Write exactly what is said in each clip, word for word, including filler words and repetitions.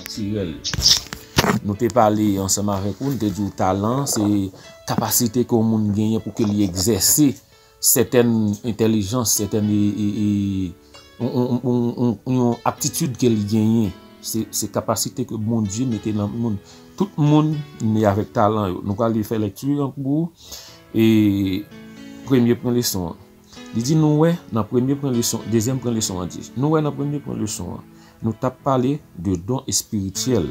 Tirèl. Nou te pale ansanm avèk ou, nou te di w talan se kapasite ke yon moun genyen pou ke li egzèse sètèn entèlijans, sètèn e, e, e, yon, yon, yon, yon, yon aptitid ke li genyen. Se, se kapasite ke Bondye mete nan moun. Tout moun ne avèk talan yo. Nou pral fè lekti an pou ou. E premye pwen leson an. Li di nou wè nan premye pwen leson, dezyèm pwen leson an di. Nou wè nan premye pwen leson an, nou t ap pale de don espirityèl.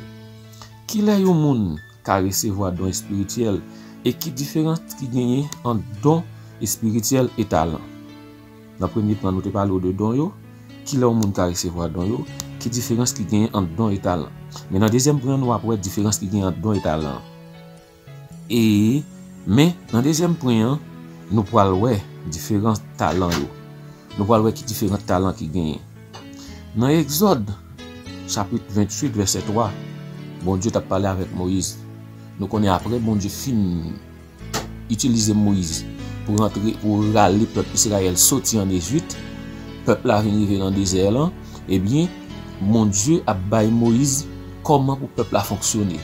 Kilè yon moun ka resevwa don espirityèl e ki diferans ki genyen ant don espirityèl e talan? Nan premye pwen nou te pale w de don yo, kilè yon moun ka resevwa don yo, ki diferans ki genyen ant don e talan. Men nan dezyèm pwen nou ap wè diferans ki genyen ant don e talan. E, men, nan dezyèm pwen an, nou pral wè diferan talan yo. Nou pral wè ki diferan talan ki genyen. Nan Egzòd, chapit venntuit, vèsè twa, Bondye t ap pale avèk Moyiz. Nou konnen apre Bondye fin itilize Moyiz pou rantre, pou rale pèp Izrayèl soti an Ejip, pèp la vin rive nan dezè lan, ebyen, Bondye ap bay Moyiz kòman pou pèp la fonksyone.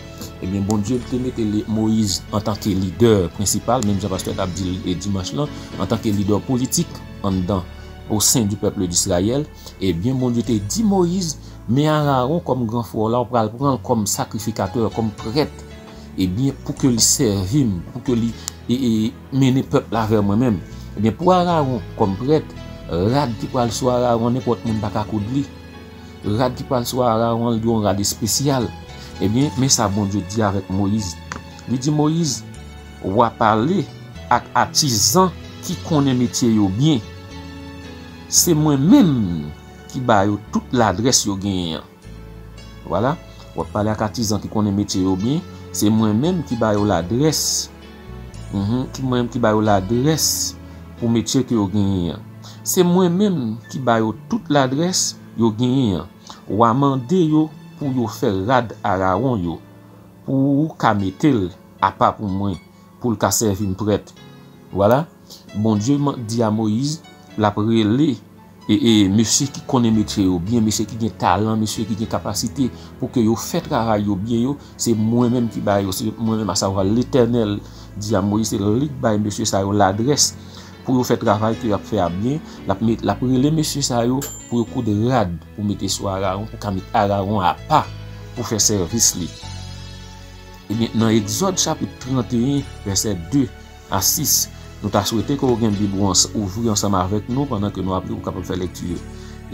Ebyen, Bondye te mete li, Moyiz antanke lidè prensipal, menm jan pastè t ap di l, e, dimanch lan, antanke lidè politik anndan, au sein du peuple d'Israël. Ebyen, Bondye te di Moyiz, men Arawon kòm gran frè w la, ou pral pran l kòm sakrifikatè, kòm prèt, ebyen, pou ke li sèvi m, pou ke li, e, e, mennen pèp la vè mwen menm. Ebyen, pou Arawon kòm prèt, rad ki pral sou Arawon, nenpòt moun pa ka koud li. Rad ki pral sou Arawon, li yon rad espesyal. Ebyen, men sa Bondye di avèk Moyiz. Li di Moyiz, w a pale ak atizan ki konnen metye yo byen. Se mwen menm ki ba yo tout ladrès yo genyen an. Vwala, w ap pale ak atizan ki konnen metye yo byen, se mwen menm ki ba yo ladrès. Mhm, ki mwen menm ki ba yo ladrès pou metye ke yo genyen an. Se mwen menm ki ba yo tout ladrès yo genyen an. W a mande yo pou yo fè rad Arawon yo, pou ou ka mete l apa pou mwen, pou l ka sèvi m prèt. Vwala, Bondye man-, di a Moyiz, l ap rele, e, e, mesye ki konnen metye yo byen, mesye ki gen talan, mesye ki gen kapasite, pou ke yo fè travay yo byen yo, se mwen menm ki ba yo, se mwen menm, asavwa Letènèl di a Moyiz, se li k bay mesye sa yo ladrès pou yo fè travay ke y ap fè a byen, l ap met, l ap rele mesye sa yo pou yo koud rad pou mete sou Arawon, pou ka met Arawon apa pou fè sèvis li. Ebyen, nan Egzòd chapit trannteyen, vèsè de a sis, nou ta swete ke w gen Bib ou ans-, ouvri ansanm avèk nou pandan ke nou ap li, ou kapab fè lekti yo.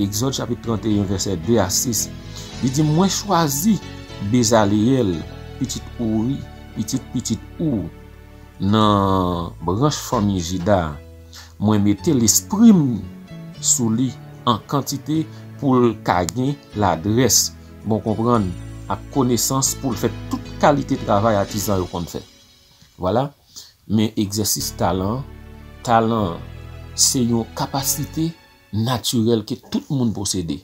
Egzòd chapit trannteyen, vèsè de a sis. Li di, mwen chwazi Bezaleyèl, pitit Ouri, pitit pitit Ou, nan branch fanmi Jida, mwen mete lespri m sou li an kantite pou l ka gen ladrès, bon konprann, ak konesans pou l fè tout kalite travay atizan yo konn fè. Vwala. Men egzèsis talan, talan se yon kapasite natirèl ke tout moun posede.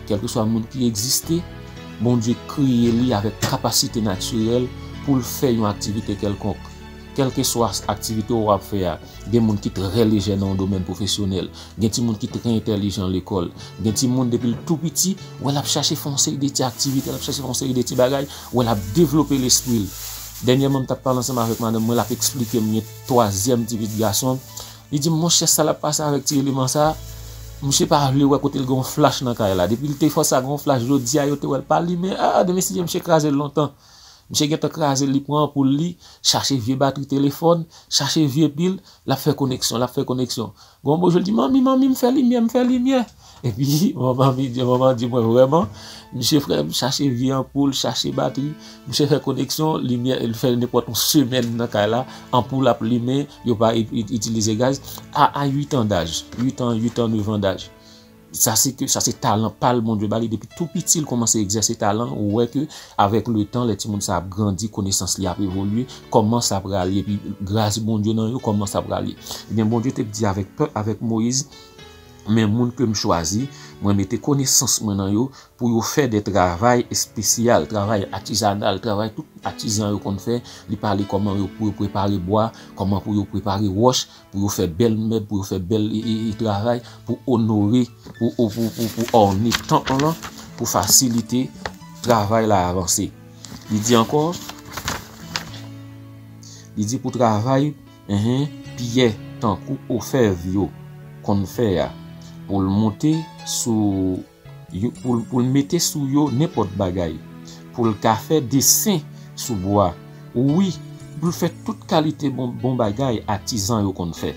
Kèlkeswa moun ki egziste, Bondye kreye li avèk kapasite natirèl pou l fè yon aktivite kèlkonk. Kèlkeswa aktivite w ap fè a, gen moun ki trè lejè nan yon domèn pwofesyonèl, gen timoun ki trè entèlijan lekòl, gen timoun depi l tou piti, wè l ap chache fè yon seri de ti aktivite, l ap chache fè yon seri de ti bagay, wè l ap devlope lespri l. Dènyèman, m t ap pale ansanm avèk madanm mwen, l ap eksplike m gen twazyèm ti pitit gason m. Li di m, monchè, sa l ap pase avèk ti eleman sa a, misye pa vle wè kote l gen yon flach nan kay la. Depi l te fè sa, gen yon flach, jodi a yo te wè l pa limen. A, demen si Dye, misye kraze l lontan. Misye gentan kraze l, li pran anpoul li, chache vye batri telefòn, chache vye pil, l ap fè koneksyon, l ap fè koneksyon. Gon bo jou, l di, manmi, manmi, m fè limyè, m fè limyè. Epi, manman mi di, manman di mwen, vrèman, misye frè m chache vye anpoul, chache batri, misye fè koneksyon, limyè, l fè nenpòt yon semèn nan kay la, anpoul ap limen, yo pa i-, i-, itilize gaz. A, a uit an daj, uit an, uit an, nèf an daj. Sa se ke, sa se talan pa l Bondye ba li depi tou piti, l kòmanse egzèse talan, ou wè ke avèk le tan, lè timoun sa ap grandi, konesans li ap evolye, kòman sa pral ye, epi gras Bondye nan yo, kòman sa pral ye. Ebyen, Bondye te di avèk pèp, avèk Moyiz, men moun ke m chwazi, mwen mete konesans mwen nan yo, pou yo fè de travay espesyal, travay atizanal, travay tout atizan yo konn fè. Li pale kòman yo, pou yo prepare bwa, kòman pou yo prepare wòch, pou yo fè bèl mèb, pou yo fè bèl, e, e, e, travay, pou onore, pou, pou, pou, pou, pou òne tanp lan, pou fasilite travay la avanse. Li di ankò, li di pou travay, enhen, pyè tankou ofèv yo konn fè a, pou l monte sou yo, pou l, pou l mete sou yo nenpòt bagay, pou l ka fè desen sou bwa, wi, pou l fè tout kalite bon, bon bagay atizan yo konn fè.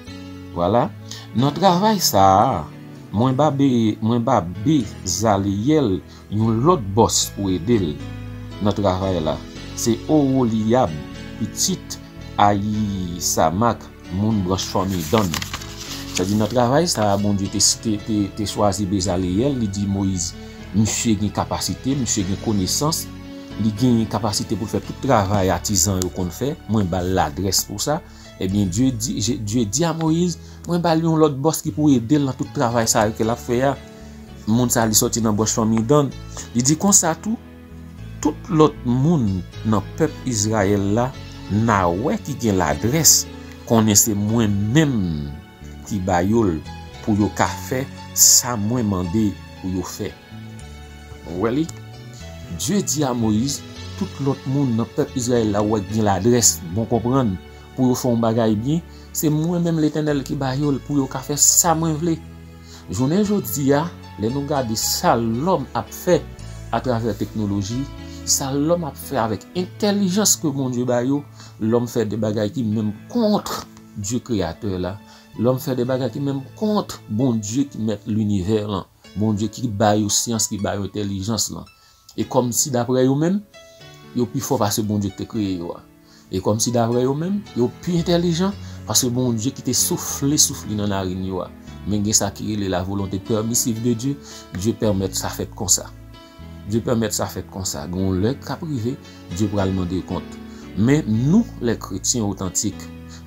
Vwala, nan travay sa a, mwen ba Be-, mwen ba Bezaleyèl yon lòt bòs pou ede l nan travay la. Se Owoliyab, pitit Ayisamak, moun branch fanmi Dan. Sa di nan travay sa a, Bondye te, te, te, te chwazi Bezaleyèl, li di Moyiz, misye gen kapasite, misye gen konesans, li gen kapasite pou l fè tout travay atizan yo konn fè, mwen ba l ladrès pou sa. Ebyen, Dye di, Je-, Dye di a Moyiz, mwen ba l yon lòt bòs ki pou ede l nan tout travay sa yo ke l ap fè a. Moun sa a, li sòti nan branch fanmi Dan. Li di konsa tou, tout lòt moun nan pèp Izrayèl la, n a wè ki gen ladrès, konnen se mwen menm ki ba yo l pou yo ka fè sa mwen mande pou yo fè. Ou wè li? Dye di a Moyiz, tout lòt moun nan pèp Izrayèl la wè k gen ladrès, bon konprann, pou yo fè yon bagay byen, se mwen menm Letènèl ki ba yo l pou yo ka fè sa mwen vle. Jounen jodi a, lè nou gade sa lòm ap fè atravè teknoloji, sa lòm ap fè avèk entèlijans ke Bondye ba yo, lòm fè de bagay ki menm kont Dye Kreyatè la. Lòm fè de bagay ki menm kont Bondye ki mèt linivè lan, Bondye ki ba yo syans, ki ba yo entèlijans lan. E kòmsi daprè yo menm, yo pi fò pase Bondye ki te kreye yo a. E kòmsi daprè yo menm, yo pi entèlijan pase Bondye ki te soufle souf li nan narin yo a. Men gen sa ki rele la volonté permissive de Dieu, Dye pèmèt sa fèt konsa. Dye pèmèt sa fèt konsa. Gen yon lè k ap rive, Dye pral mande kont. Men nou, lè kretyen otantik,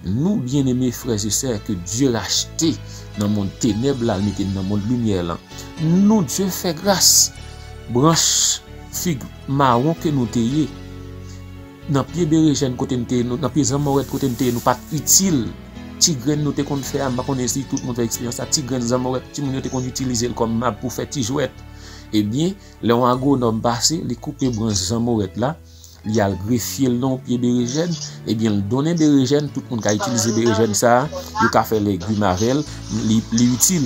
nou, byeneme frè e sè ke Dye rachte nan mond tenèb la, l mete n nan mond limyè lan, nou, Dye fè gras, branch fig mawon ke nou te ye, nan pye berejèn kote n te ye, nou, nan pye zanmòrèt kote n te ye, nou pa t itil. Ti grenn nou te konn fè a, m pa konnen si tout moun fè eksperyans sa, ti grenn zanmòrèt, timoun yo te konn itilize l kòm mab pou fè ti jwèt. Ebyen, lè yon agwonòm pase, li koupe branch zanmòrèt la, li al grefye l nan yon pye berejèn, ebyen, l donnen berejèn, tout moun ka itilize berejèn sa a, yo ka fè legim avè l, li, li itil.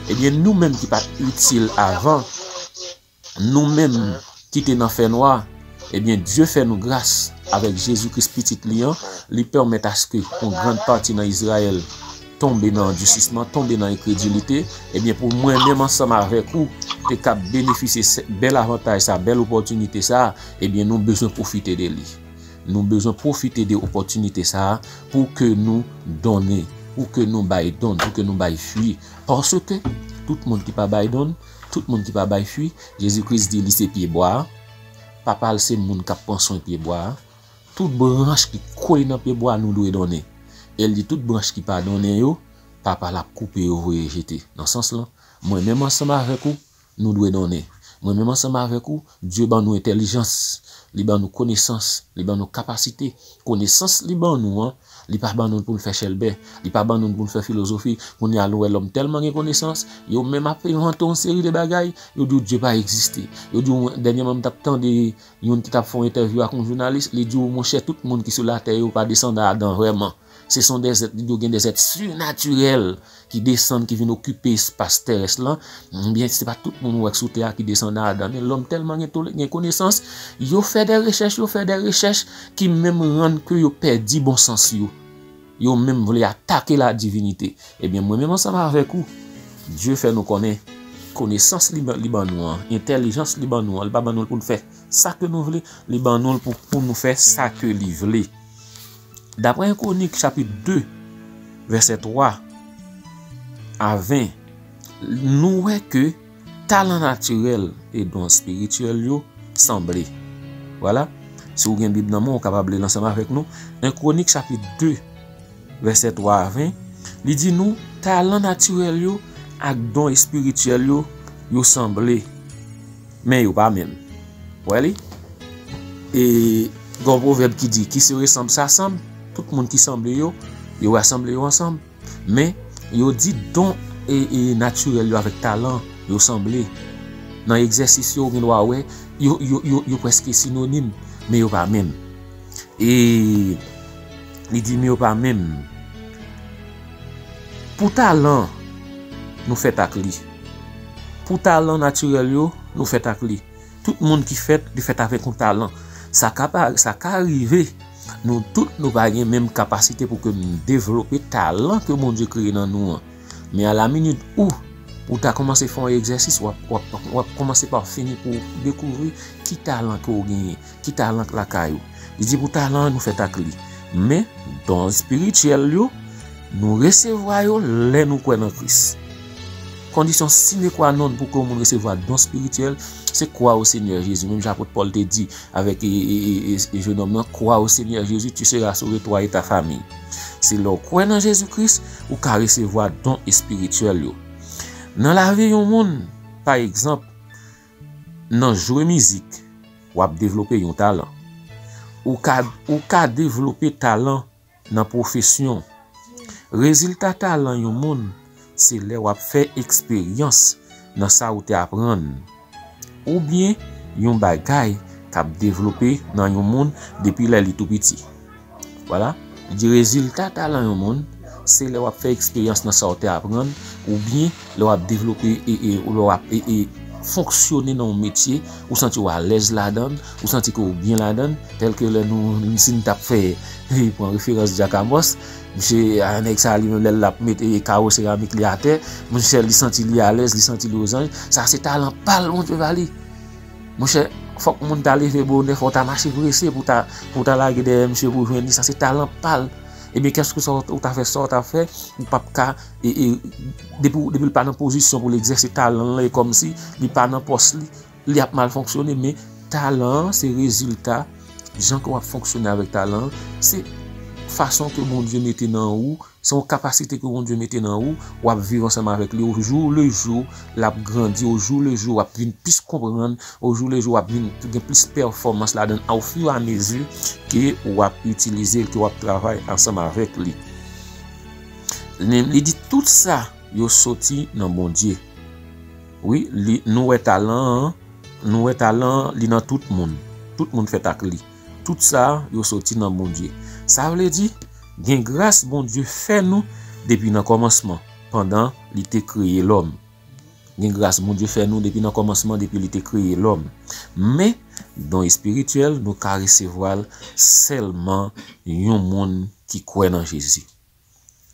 Ebyen, nou menm ki pa t itil avan, nou menm ki te nan fènwa, ebyen, Dye fè nou gras avèk Jezi Kris, Pitit li an, li pèmèt aske yon grann pati nan Izrayèl tonbe nan andisisman, tonbe nan enkredilite, ebyen, pou mwen menm ansanm avèk ou te kab benefisye se bèl avantaj sa, bèl opòtinite sa, ebyen, nou bezwen pwofite de li. Nou bezwen pwofite de opòtinite sa a pou ke nou donnen, pou ke nou bay don, pou ke nou bay fwi. Paske tout moun ki pa bay don, tout moun ki pa bay fwi, Jezi Kris di li se pye bwa a. Papa l se moun k ap pran swen pye bwa a. Tout branch ki kole nan pye bwa a, nou dwe donnen. E l di tout branch ki pa donnen yo, Papa l ap koupe yo voye jete. Nan sans lan, mwen menm ansanm avèk ou, nou dwe donnen. Mwen menm ansanm avèk ou, Dye ban nou entèlijans, li ban nou konesans, li ban nou kapasite. Konesans li ban nou an, li pa ban nou l pou n fè chèlbè, li pa ban nou l pou n fè filozofi. Kounye a nou wè lòm tèlman gen konesans, yo menm ap envante yon seri de bagay, yo di w Dye pa egziste. Yo di w, dènyèman m t ap tande youn ki t ap fè yon entèvyou ak yon jounalis, li di w monchè tout moun ki sou latè yo pa desandan Adan vrèman. Se son dèzèt, li di w gen dèzèt sinatirèl ki desann, ki vin okipe espas terès lan. Ebyen, se pa tout moun ou wè k sou tè a ki desann Adan. Men lòm tèlman gen tole-, gen konesans, yo fè de rechèch, yo fè de rechèch ki menm rann ke yo pèdi bon sans yo. Yo menm vle atake la divinite. Ebyen, mwen menm ansanm avèk ou, Dye fè nou konnen konesans li ban, li ban nou an, entèlijans li ban nou an, li pa ban nou l pou n fè sa ke nou vle, li ban nou l pou, pou nou fè sa ke li vle. Daprè en Kwonik chapit de, vèsè twa a ven, nou wè ke talan natirèl e don espirityèl yo sanble. Vwala, si w gen Bib nan men w, w kapab li l ansanm avèk nou. En Kwonik chapit de, vèsè twa a ven, li di nou, talan natirèl yo ak don espirityèl yo, yo sanble, men yo pa menm. Wè li? E gen yon pwovèb ki di, qui se ressemble s'assemble. Tout moun ki sanble yo, yo rasanble yo ansanm. Men, yo di don e, e natirèl yo avèk talan yo sanble. Nan egzèsis yo, ou gen dwa wè, yo, yo, yo, yo prèske sinonim, men yo pa menm. E li di, men yo pa menm. Pou talan, nou fèt ak li. Pou talan natirèl yo, nou fèt ak li. Tout moun ki fèt, li fèt avèk yon talan. Sa ka pa, sa ka rive, nou tout, nou pa gen menm kapasite pou ke n devlope talan ke Bondye kreye nan nou an. Men a la minit ou, ou ta kòmanse fè yon egzèsis, w ap, w ap, w ap kòmanse pa fini pou w dekouvri ki talan ke w genyen, ki talan k lakay ou. Li di pou talan an, nou fèt ak li. Men, don espirityèl yo, nou resevwa yo lè nou kwè nan Kris. Kondisyon sine qua non pou ke yon moun resevwa don espirityèl, se kwè o Senyè Jezi. Menm jan apot Pòl te di avèk e, e, e, e, e jennonm nan, crois au Seigneur Jésus, tu seras sauvé, toi et ta famille. Se lè w kwè nan Jezi Kris, ou ka resevwa don espirityèl yo. Nan lavi yon moun, pa egzanp, nan jwe mizik, w ap devlope yon talan. Ou ka, ou ka devlope talan nan pwofesyon. Rezilta talan yon moun, se lè w ap fè eksperyans nan sa ou te aprann, oubyen yon bagay k ap devlope nan yon moun depi lè li tou piti. Vwala, li di rezilta talan yon moun, se lè w ap fè eksperyans nan sa w te aprann, oubyen lè w ap devlope e, e, ou lè w ap e, e, fonksyone nan yon metye, ou santi w alèz ladan l, ou santi ke w byen ladan l, tèlke lè nou, si n t ap fè, pran referans Jack Amos, misye, a, nèg sa li menm lè l ap mete kawo seramik li atè, monchè, li santi li alèz, li santi li ozanj, sa se talan pa l Bondye ba li. Monchè, fòk moun ta leve bonè, fò w ta mache prese pou ta, pou w ta lage dèyè misye pou w jwenn li, sa se talan pa l. Ebyen, kèlkeswa ou ta fè, sa w ta fè, ou p ap ka, e, e, depi, depi l pa nan pozisyon pou l egzèse talan l lan, e kòmsi li pa nan pòs li, li ap mal fonksyone, men talan an se rezilta jan ke w ap fonksyone avèk talan an, se fason ke Bondye mete nan ou, se yon kapasite ke Bondye mete nan ou, w ap viv ansanm avèk li au jour le jour, l ap grandi au jour le jour, w ap vin plis konprann, au jour le jour, w ap vin gen plis pèfòmans ladan l au fur et à mesure ke w ap itilize l, ke w ap travay ansanm avèk li. Li, li di tout sa yo soti nan Bondye. Wi, li, nou wè talan an, nou wè talan an, li nan tout moun. Tout moun fèt ak li. Tout sa yo soti nan Bondye. Sa vle di, gen gras Bondye fè nou depi nan kòmansman, pandan li te kreye lòm. Gen gras Bondye fè nou depi nan kòmansman, depi li te kreye lòm. Men, don espirityèl, nou ka resevwa l sèlman yon moun ki kwè nan Jezi.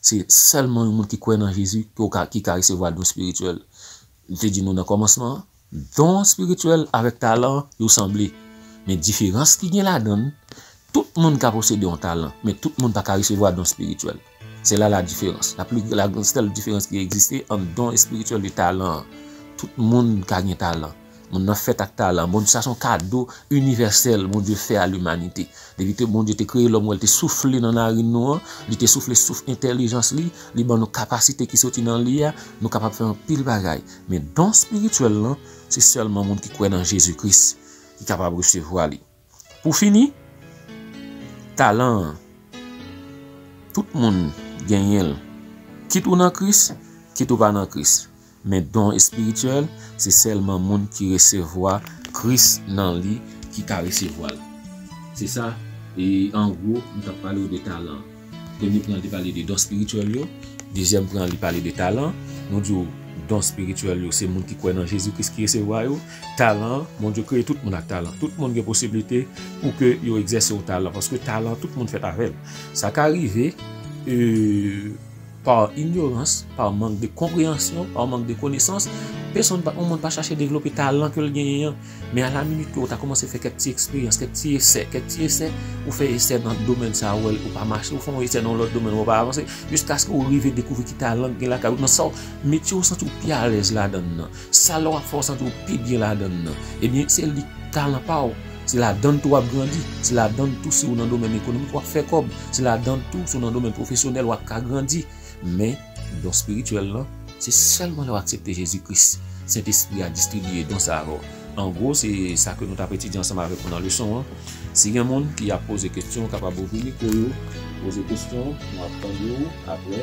Se sèlman yon moun ki kwè nan Jezi ki w ka, ki ka resevwa don espirityèl. M te di nou nan kòmansman an, don espirityèl avèk talan, yo sanble. Men diferans ki gen ladan l, tout moun ka posede yon talan, men tout moun pa ka resevwa don espirityèl. Se la la diferans. La pli, la sèl diferans ki egziste ant don espirityèl e talan an. Tout moun ka gen talan. Moun nan fèt ak talan. Bondye, sa se yon kado inivèsèl Bondye fè a limanite. Depi te Bondye te kreye lòm, wè l te soufle nan narin nou an, li te soufle souf entèlijans li, li ban nou kapasite ki soti nan li a, nou kapab fè anpil bagay. Men don espirityèl lan, se sèlman moun ki kwè nan Jezi Kris ki kapab resevwa li. Pou fini, talan an, tout moun genyen l. Kit ou nan Kris, kit ou pa nan Kris. Men don espirityèl, se sèlman moun ki resevwa Kris nan li ki ka resevwa l. Se sa, e an gwo, m t ap pale w de talan. Premye pwen an te pale de don espirityèl yo. Dezyèm pwen an li pale de talan. Nou di w don espirityèl yo, se moun ki kwè nan Jezi Kris ki resevwa yo. Talan, Bondye kreye tout moun ak talan. Tout moun gen posiblite pou ke yo egzèse yon talan. Paske talan, tout moun fèt avè l. Sa ka rive, e, pa inyorans, pa mank de konpreyansyon, pa mank de konesans, pèsonn pa, yon moun pa chache devlope talan ke l genyen an. Men a la minit ke w ta kòmanse fè kèk ti eksperyans, kèk ti esè, kèk ti esè, ou fè esè nan domèn sa a, ou wè l, ou pa mache, ou fè yon esè nan yon lòt domèn, ou pa avanse, jiskaske ou rive dekouvri ki talan k gen lakay ou, nan sa w, metye w santi w pi alèz ladan l nan, sa lè w ap fè w santi w pi byen ladan l nan, ebyen, se li talan pa w. Se ladan l tou w ap grandi. Se ladan l tou si w nan domèn ekonomik w ap fè kòb. Se ladan l tou si w nan domèn pwofesyonèl w ap ka grandi. Men, don espirityèl lan, se sèlman lè w aksepte Jezi Kris, Sentespri a distribiye don sa a ba w. An gwo, se sa ke nou t ap etidye ansanm avèk ou nan leson an. Si gen moun ki ap poze kesyon, w kapab ouvri mikwo yo, poze kesyon, nou ap tande w apre.